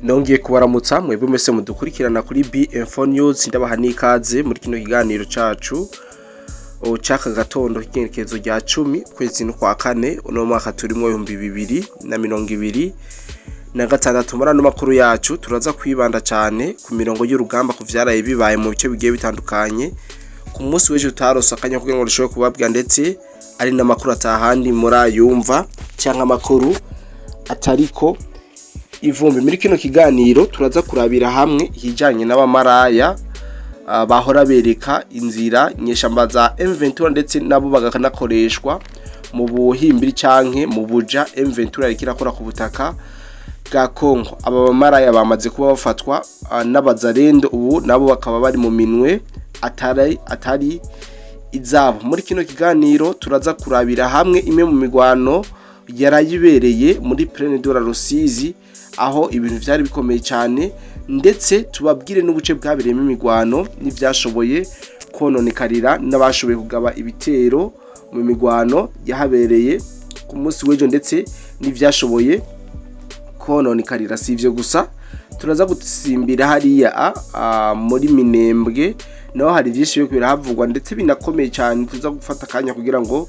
Nongeye kubaramutsa mwebwe mwese mudukurikirana kuri B-Info News, ndabaha n'ikaze muri kino kiganiro cacu c'aka gatondo k'igenekerezo rya 10 ukwezi kwa kane uno mwaka turimwo 2026. Muri ano makuru yacu turaza kwibanda cane ku mirongo y'urugamba, ku vyaraye bibaye mu bice bigiye bitandukanye ku munsi w'ejo tutarose akanya kugira ngo dushobore kubabwira, ndetse ari n'amakuru atahandi murayumva canke amakuru atariko ivumbi. Muri kino kiganiro turaza kurabira hamwe ikijanye n'abamaraya bahora bereka inzira inyeshamba za M23, ndetse nabo bagakanakoreshwa mu buhimbiri canke mu buja M23 yariko irakora ku butaka bwa Kongo. Aba bamaraya bamaze kuba bafatwa n'abazarendo, ubu nabo bakaba bari mu minwe atari izabo. Muri kino kiganiro turaza kurabira hamwe imwe mu migwano yarayibereye muri Plaine de la Rusizi, aho ibintu vyari bikomeye cyane, ndetse tubabwire n'ubuce bwabereyemo imigwano n'ivyashoboye kononekarira n'abashoboye kugaba ibitero mu migwano yahabereye ku munsi w'ejo, ndetse n'ivyashoboye kononekarira. Si ivyo gusa, turaza gusimbira hariya muri Minembwe, naho hari vyinshi biriko birahavugwa ndetse binakomeye cyane. Tuza gufata akanya kugira ngo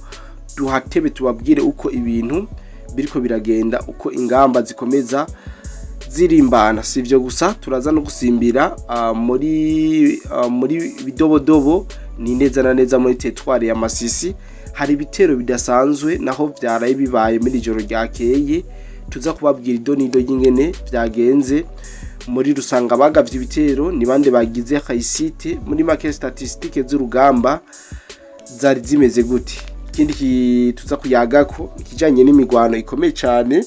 duhatebe tubabwire uko ibintu biriko biragenda, uko ingamba zikomeza zirimbana. Si ivyo gusa, turaza no gusimbira muri Bidobodobo, ni neza na neza muri territoire ya Masisi. Hari ibitero bidasanzwe naho vyaraye bibaye muri ijoro ryakeye. Tuza kubabwira idonido ry'ingene vyagenze muri rusanga, bagavye ibitero ni bande, bagize réussite, muri make statistique z'urugamba zari zimeze gute. Ikindi tuza kuyagako ikijanye n'imigwano ikomeye cyane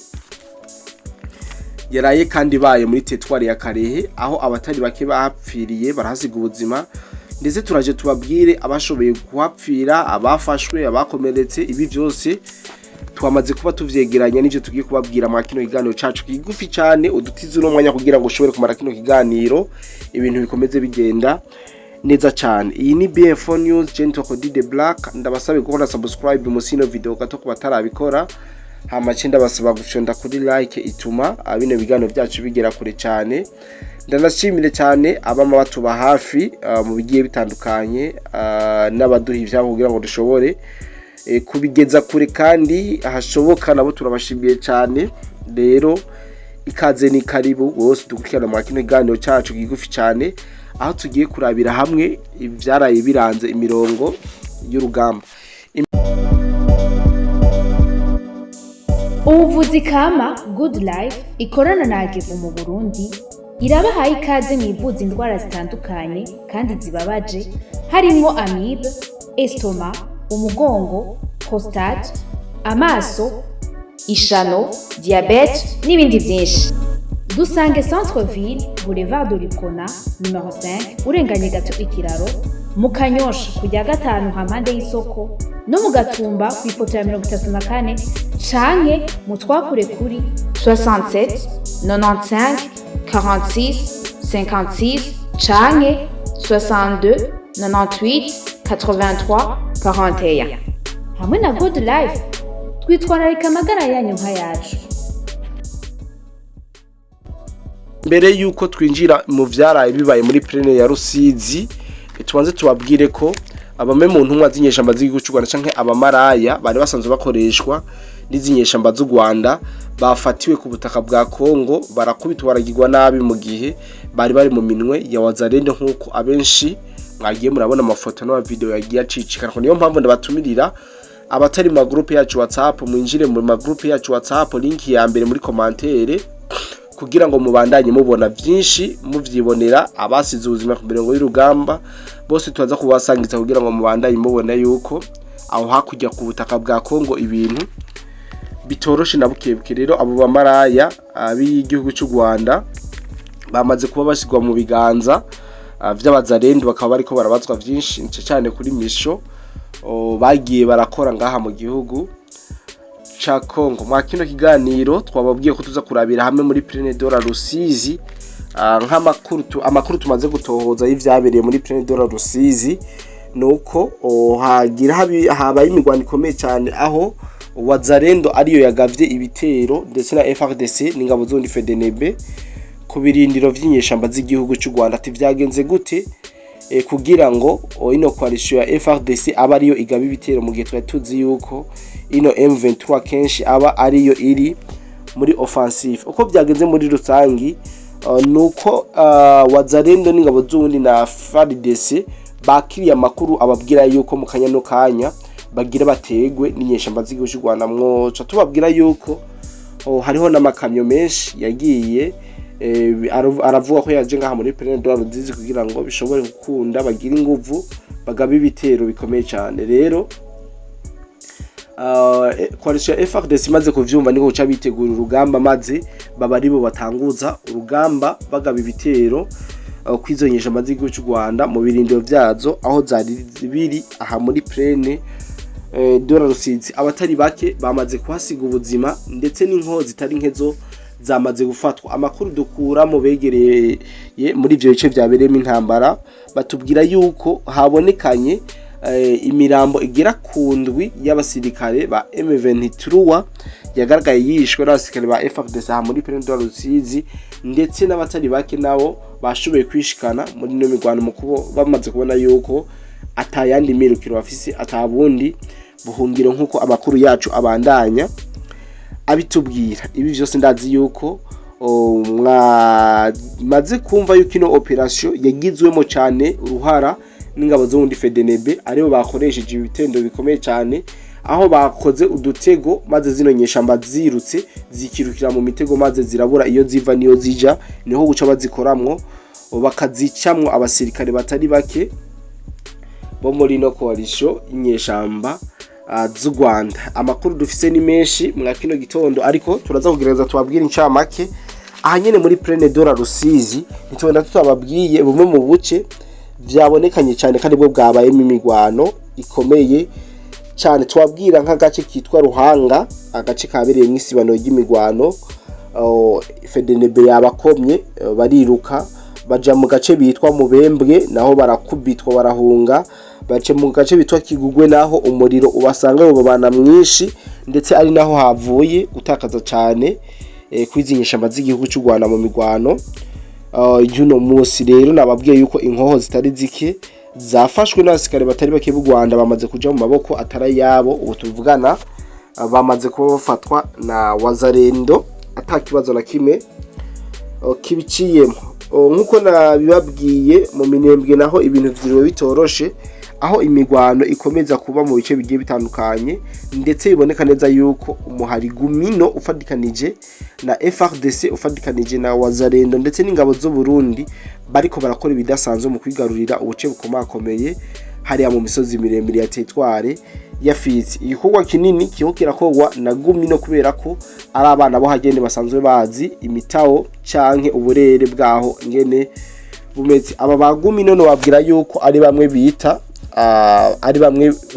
yaraye kandi ibaye muri territoire ya Karehe, aho abatari bake bahapfiriye barahasiga ubuzima, ndetse turaje tubabwire abashoboye kuhapfira, abafashwe, abakomeretse. Ibi byose twamaze kuba tuvyegeranya n'ivyo tugiye kubabwira mwa kino kiganiro cacu kigufi cyane. Udutize uno mwanya kugira ngo ushobore kumara kino kiganiro, ibintu bikomeze bigenda neza cyane. Iyi ni BF4 News, Gentle Cody the Black. Ndabasabe gukora subscribe musi ino video gato ku batarabikora, hama ce ndabasaba gufyonda kuri like, ituma bino biganiro byacu bigera kure cyane. Ndanashimire cyane abama batuba hafi mu bigiye bitandukanye n'abaduha ivyabo kugira ngo dushobore kubigeza kure kandi hashoboka, nabo turabashimiye cyane. Rero ikaze ni karibu wose dukurikirana mu kino kiganiro cyacu kigufi cyane, aho tugiye kurabira hamwe ivyaraye biranze imirongo y'urugamba. Ubuvuzi kama Good Life ikorana na Agevu mu Burundi irabahaye ikaze mwivuza indwara zitandukanye kandi zibabaje, harimwo amibe, estomac, umugongo, prostate, amaso, ishano, diabète n'ibindi byinshi. Dusange Centre Ville, Boulevard de l'Uprona numero 5, urenganye gato ikiraro mu Kanyosha kujya gatanu hampande y'isoko, no mu Gatumba ku ipoto ya 34, canke mu twakure kuri 67 95 46 56 canke 62 98 83 41. Hamwe na Good Life twitwararika amagara yanyu nk'ayacu. Mbere yuko twinjira mu vyaraye bibaye muri Plaine ya Rusizi, tubanze tubabwire ko abame mu ntumwa z'inyeshamba z'igihugu cy'u Rwanda canke abamaraya bari basanzwe bakoreshwa n'izinyeshamba z'u Rwanda bafatiwe ku butaka bwa Kongo, barakubitwa, baragirwa nabi mu gihe bari bari mu minwe ya Wazalendo, nk'uko abenshi mwagiye murabona amafoto n'ama video yagiye acicikana. Niyo mpamvu ndabatumirira abatari mu magroupe yacu WhatsApp, mwinjire mu magroupe yacu WhatsApp, link ya mbere muri commentaire, kugira ngo mubandanye mubona byinshi, muvyibonera abasize ubuzima ku mirongo y'urugamba bose tubaza kubasangiza, kugira ngo mubandanye mubona yuko aho hakurya ku butaka bwa Kongo ibintu bitoroshe na bukebuke. Rero abo bamaraya b'igihugu cy'u Rwanda bamaze kuba bashyirwa mu biganza vy'abazarendo, bakaba bariko barabazwa vyinshi cyane kuri mission bagiye barakora ngaha mu gihugu ca Kongo. Mwa kino kiganiro twababwiye ko tuza kurabira hamwe muri Plaine de la Rusizi, nk'amakuru amakuru tumaze gutohoza y'ivyabereye muri Plaine de la Rusizi nuko hagira habaye imigwano ikomeye cyane, aho Wazalendo ariyo yagavye ibitero ndetse na FARDC n'ingabo z'undi FDNB ku Ku birindiro vy'inyeshamba z'igihugu c'u Rwanda, ati vyagenze gute kugira ngo ino coalition ya FARDC aba ariyo igaba ibitero, mu gihe twari tuzi yuko ino M23 kenshi aba ariyo iri muri offensive? Uko byagenze muri rusangi nuko Wazalendo n'ingabo z'ubundi na FARDC bakiriye amakuru ababwira yuko mu kanya no kanya bagira bategwe n'inyeshamba z'igihugu cy'u Rwanda. Mwoca tubabwira yuko hariho n'amakamyo menshi yagiye aravuga ko yaje ngaha muri Plaine de la Ruzizi kugira ngo bishobore gukunda bagire inguvu bagabe ibitero bikomeye cyane. Rero coalition ya FARDC imaze kuvyumva, niko guca bitegura urugamba, maze baba aribo batanguza urugamba, bagaba ibitero kwizo nyeshamba z'igihugu cy'u Rwanda mu birindiro vyazo aho zari biri aha muri Plaine de la Rusizi. Abatari bake bamaze kuhasiga ubuzima, ndetse n'inkoho zitari nkezo zamaze gufatwa. Amakuru dukura mu begereye muri ivyo bice vyabereyemo intambara batubwira yuko habonekanye imirambo igera ku ndwi y'abasirikare ba M23 yagaragaye yishwe n'abasirikare ba FARDC aha muri Plaine de la Rusizi, ndetse n'abatari bake nabo bashoboye kwishikana muri ino mirwano mu kubo bamaze kubona yuko atayandi mirukiro bafise, atabundi buhungiro, nk'uko amakuru yacu abandanya abitubwira. Ibi vyose ndazi yuko mwamaze kumva yuko ino operation yagizwemo cyane uruhara n'ingabo zo wundi FDNB, aribo bakoresheje ibitendo bikomeye cyane, aho bakoze udutego maze zino nyeshamba zirutse zikirukira mu mitego, maze zirabura iyo ziva niyo zija, niho guca bazikoramwo bakazicamwo abasirikare batari bake bo muri ino coalition inyeshamba z'u Rwanda. Amakuru dufise ni menshi mwa kino gitondo, ariko turaza kugerageza tubabwire incamake. Aha nyene muri Plaine de la Rusizi ntitubona tutababwiye bumwe mu buce vyabonekanye cyane kandi bwo bwabayemo imigwano ikomeye cyane. Tubabwira nk'agace kitwa Ruhanga, agace kabereyemo isibano ry'imigwano. FDNB yabakomye, bariruka baja mu gace bitwa Mubembwe, naho barakubitwa barahunga. Bace mu gace bitwa Kigugwe, naho umuriro ubasanga ubabana mwinshi, ndetse ari naho havuye gutakaza cyane kwizi nyeshamba z'igihugu cy'u Rwanda mu migwano y'uno munsi. Rero nababwiye yuko inkoho zitari zike zafashwe n'abasirikare batari bake b'u Rwanda bamaze kuja mu maboko atari ayabo. Ubu tuvugana bamaze kuba bafatwa na Wazalendo ata kibazo na kimwe kibiciyemo. Nk'uko nabibabwiye, mu Minembwe naho ibintu vyiriwe bitoroshe, aho imigwano ikomeza kuba mu bice bigiye bitandukanye, ndetse biboneka neza yuko umuhari Gumino ufatikanije na FARDC, ufatikanije na Wazalendo ndetse n'ingabo z'u Burundi bariko barakora ibidasanzwe mu kwigarurira ubuce bukomakomeye hariya mu misozi miremire ya territoire ya Fizi. Igikorwa kinini kiriko kirakorwa na Gumino kubera ko ari abana bo hagende basanzwe bazi imitawo canke uburere bwaho ngene bumeze. Aba ba Gumino no babwira yuko ari bamwe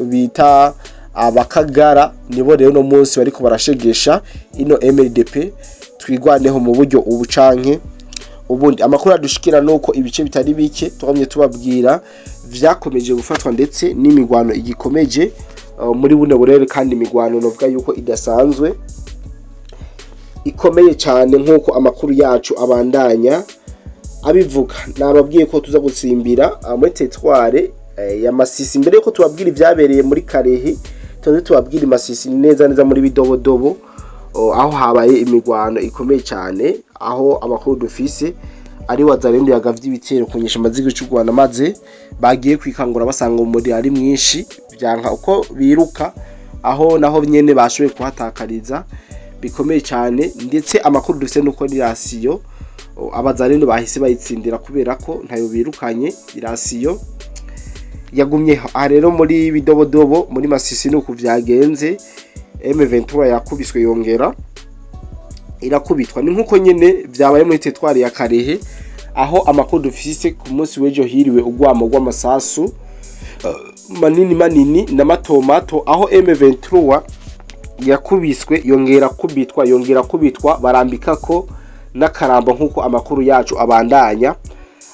bita abakagara. Nibo rero no munsi bariko barashegesha ino MLDP Twigwaneho mu buryo ubu canke ubundi. Amakuru adushikira nuko ibice bitari bike twamye tubabwira vyakomeje gufatwa, ndetse n'imigwano igikomeje muri buno burere, kandi imigwano novuga yuko idasanzwe ikomeye cyane, nk'uko amakuru yacu abandanya abivuga. Nababwiye ko tuza gutsimbira muri territoire ya Masisi. Mbere yuko tubabwira ibyabereye muri Karehe, tuze tubabwira Masisi neza neza muri Bidobodobo, aho habaye imigwano ikomeye cyane, aho amakuru dufise ari Wazalendo yagavye ibitero ku nyeshamba z'igihugu cy'u Rwanda, maze bagiye kwikangura basanga umuriro ari mwinshi, byanka uko biruka, aho naho nyene bashoboye kuhatakariza bikomeye cyane. Ndetse amakuru dufise nuko ni ration abazalendo bahise bayitsindira, kubera ko ntayo birukanye, ration yagumyeho. Aha rero muri Bidobodobo muri Masisi nuko vyagenze. M23 yakubiswe yongera irakubitwa. Ni nkuko nyene vyabaye muri territoire ya Karehe, aho amakuru dufise ku munsi w'ejo hiriwe ugwamo rw'amasasu manini manini na mato mato, aho M23 yakubiswe yongera kubitwa, yongera kubitwa, barambikako n'akarambo, nk'uko amakuru yacu abandanya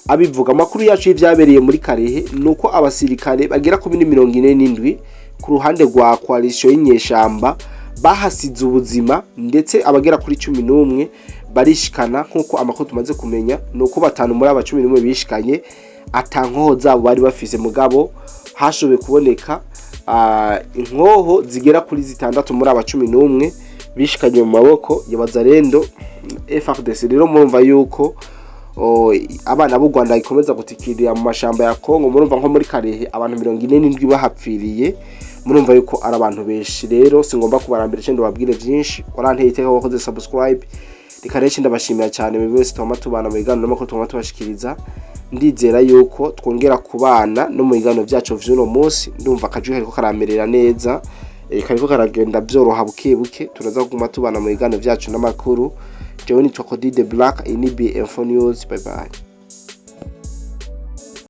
abivuga. Amakuru yacu y'ivyabereye muri Karehe nuko abasirikare bagera ku 47 ku ruhande rwa coalition y'inyeshamba bahasize ubuzima, ndetse abagera kuri 11 Barishikana nk'uko amakuru tumaze kumenya ni uko batanu muri aba 11 bishikanye ata nkoho zabo bari bafise, mugabo hashoboye kuboneka inkoho zigera kuri zitandatu muri aba 11 bishikanye mu maboko ya Wazalendo FARDC. Rero murumva yuko abana b'u Rwanda ikomeza gutikirira mu mashamba ya Kongo. Murumva nko muri Kalehe abantu 47 bahapfiriye, murumva yuko ari abantu benshi. Rero singomba kubarambira cyane, ndababwire byinshi. Waranteye iteka wakoze subscribe. Reka rero ndabashimira cyane mwebwe wese twama tubana mu biganiro n'amakuru twama tubashikiriza. Ndizera yuko twongera kubana no mu biganiro byacu vy'uno munsi. Ndumva akajwi kariko karamerera neza, kariko karagenda vyoroha buke buke. Turaza kuguma tubana mu biganiro vyacu n'amakuru. Jewe nitwa Cody the Black, iyi ni BM4 News. Bye bye.